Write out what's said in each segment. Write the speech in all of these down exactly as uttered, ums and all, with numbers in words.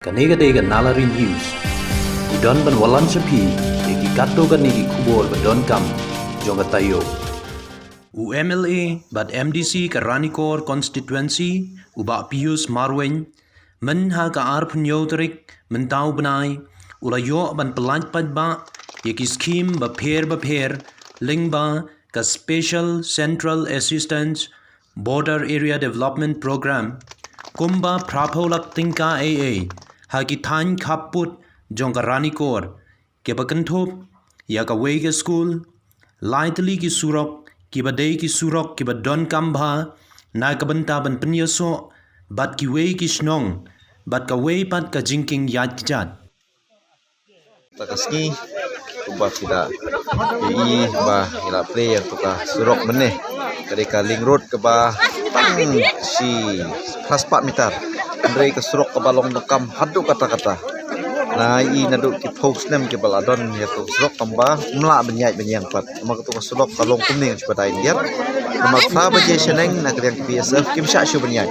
Kane ka dei ka Nalari News. Ngi don ban wallam sha phi ïa ki katto katne ki khubor ba donkam jong ka taïew. U M L A bad M D C ka Ranikor Constituency, u Bah Pius Marwein, mynha ka arphew hynñiew tarik mynta u bnai, u la ïoh ban pyllait paidbah ïa ki skhim bapher bapher lyngba ka Special Central Assistance Border Area Development Program, kumba phraphew lak tyngka ei ei ha ki thaiñ khappud jong ka Ranikor, kiba kynthup ïa kawei ka skul, lai tylli ki surok kiba dei ki surok kiba donkam bha na ka bynta ban pynïasoh bad kiwei ki shnong bad kawei pat ka jingkieng ïaid kjat. Ta ka sngi, kumba phi da ïohi ba ngi la plie ïa katu ka surok mynne. Ka dei ka link road kaba tang shi phra spah mitar. Hynrei ka surok kaba long donkam haduh katta katta. Nga ïohi naduh ki phew snem kiba la don ïa katu ka surok, tangba ym lah ban ïaid ban ïeng pat. Namar katu ka surok ka long kumne, nga shu batai ïa. Namar phra baje shaneng na ka liang ka B S F kim shah shuh ban ïaid.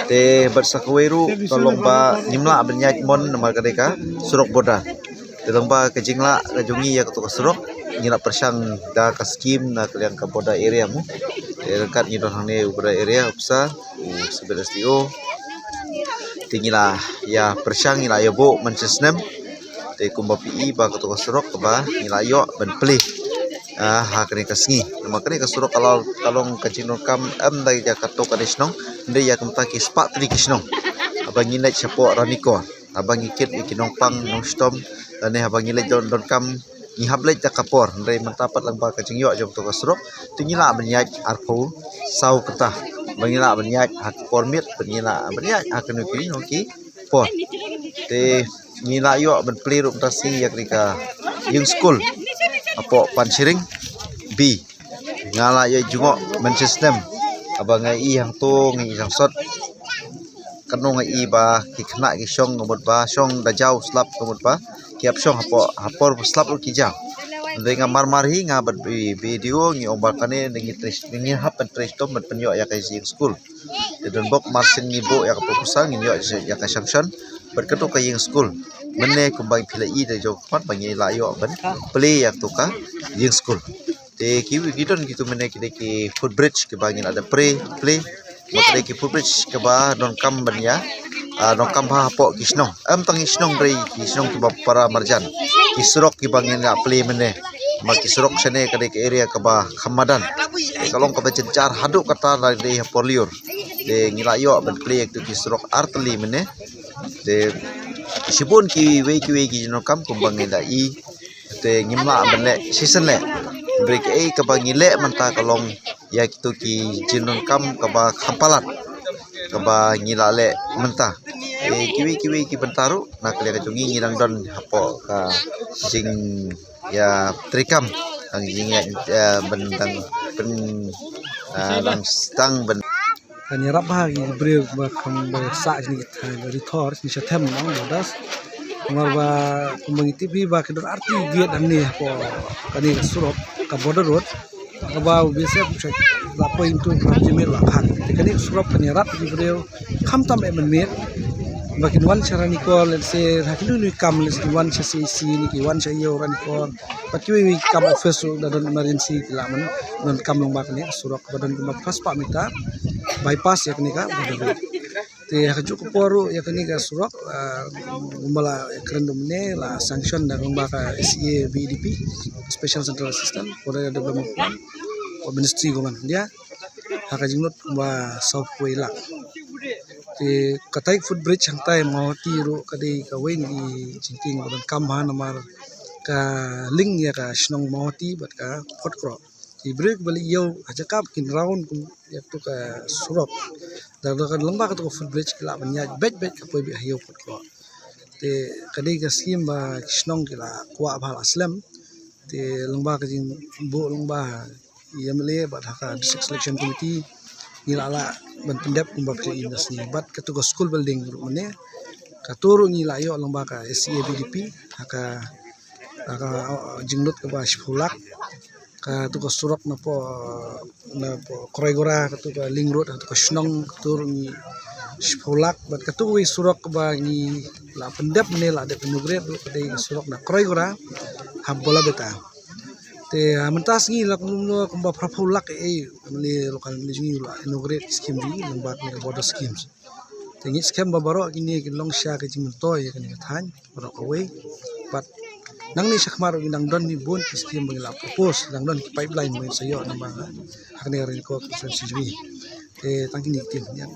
Te bad sa kawei ruh ka long ba ngim lah ban ïaid mon namar ka dei ka surok border. Te lyngba ka jinglah ka jong ngi ïa katu ka surok, ngi la pyrshang da ka skim na ka liang ka border area mo. Te ryngkat ngi don hangne u border area officer, u civil S D O. Te ngi la ïa pyrshang, ngi la ïa buh mynshisnem. Te kumba phi i ba katu ka surok kaba ngi la ïoh ban plie, ah, ha kane ka sngi. Namar kane ka surok ka la, ka long ka jingdonkam em da ïa katto katne shnong, hynrei ïa kumta ki spah tylli ki shnong. Haba ngi leit shapoh Ranikor, haba ngi kit ïa ki nongpang nongshitom, lane haba ngi leit don, donkam, ngi hap leit da ka por. Hynrei mynta pat lyngba ka jingïoh jong katu ka surok, te ngi lah ban ïaid arphew saw kynta. Ba ngi lah ban ïaid ha ka por miet, ba ngi lah ban ïaid ha kano kano ki por. Te ngi la ïoh ban plie ruh mynta sngi ïa kane ka ïing skul hapoh Panshering B. Nga la ïoh jngoh mynshisnem. Haba nga i hangto, nga i shangsot, kano nga i ba ki khynnah ki shong ka mut ba shong da jaw slap, ka mut ba ki hap shong hapoh, ha por ba slap ruh ki jaw. Hynrei nga mar mar hi, nga bad B D O ngi ong ba kane ngi trei, ngi hap ban trei shitom ban pynïoh ïa ka ïing skul. Te don bok mar shen ngi buh ïa ka proposal, ngin ïoh ïa ka sanction. Bad katu ka ïing skul mynne kumba phi la i da jong khmat ba ngi la ïoh ban plie ïa katu ka ïing skul. Te ki, ki don kitu mynne ki dei ki footbridge kiba ngi la da plie, plie. Ba ki dei ki footbridge kiba donkam ban ïa, ah, donkam ha hapoh ki shnong. Em tang ki shnong, hynrei ki shnong kiba para marjan. Ki surok kiba ngi la plie mynne. Ba ki surok shane ka dei ka area kaba kham madan. Te ka long kaba jynjar haduh katta lada dei ha por lyiur. Te ngi la ïoh ban plie ïa kitu ki surok ar tylli mynne. Te shibun kiwei kiwei ki jingdonkam kumba ngi la i. Te ngim lah ban leh shisien leh. Hynrei kaei kaba ngi leh mynta ka long ïa kitu ki jingdonkam kaba kham palat kaba ngi la leh mynta. Te kiwei kiwei ki bynta ruh na ka liang ka jong ngi, ngi dang don hapoh ka jing ïa treikam, dang jingïaid, eh, ban dang pyn, eh, dang stang ban. Kan ïarap bha ki briew ba kham ba sah jingïaid ha ri thor, jingïaid sha them nong bodas. Namar ba kumba ngi tip hi ba ki don arti gate hangne hapoh kane ka surok, ka border road. Kaba u B S F u shait la poi into ka jingmut la khang. Te kane ka surok kan ïarap ki briew khamtam eh mynmiet. Ba kin wan sha Ranikor, let's say, ha kino kino kam, let's say, kin wan sha C C, ne kin wan sha ïew Ranikor. Bad kiwei kiwei kam office ruh da don emergency ki lah ban don kam lyngba kane ka surok ba don kumba phra spah mitar bypass ïa kane ka border road. Te ha kajuh ka por ruh ïa kane ka surok, ah, kumba la kren mynne la sanction da lyngba ka S C A B D P, Special Central Assistance Border Development Plan, ka Ministry Government of India. Ha ka jinglut kumba saw phew lak. Te katai footbridge hangtai Mawhati ruh ka dei kawei na ki jingkieng ba donkam bha namar ka link ïa ka shnong Mawhati bad ka Photkroh. Ki briew kiba leit ïew ha jaka ba kin round kum ïa katu ka surok. Da, da ka lyngba katu ka footbridge ki lah ban ïaid beit beit ka poi beit ha ïew Photkroh. Te ka dei ka skim ba ki shnong ki la kwah bha, la slem. Te lyngba ka jingbuh lyngba ïa M L A bad ha ka District Selection Committee ngi la lah ban pyndep kumba phi i mynta sngi. Bad katu ka school building ruh mynne, katu ruh ngi la ïoh lyngba ka S C A B D P ha ka, ha ka, uh, jinglut kaba shiphew lak. Katu ka surok napoh, napoh Kroigora, katu ka link road, katu ka shnong, katu ruh ngi shiphew lak, bad katto kawei surok ba ngi la pyndep ne la dep inaugurate ruh ka dei ka surok na Kroigora ha Bolabeta. Te mynta sngi la kumno kumba phraphew lak ei, mane local mane jong ngi la inaugurate ki scheme jong ngi lyngba kane ka border schemes. Te ngi skhem ba baroh kine ki long sha ka jingmyntoi ïa kane ka thaiñ baroh kawei. Bad nangne shakhmat ruh ngi dang don bun ki scheme ba ngi la propose, dang don ki pipeline ba ngi sa ïoh namar ha kane ka Ranikor constituency jong ngi. Te tang kine ki ktien ïa.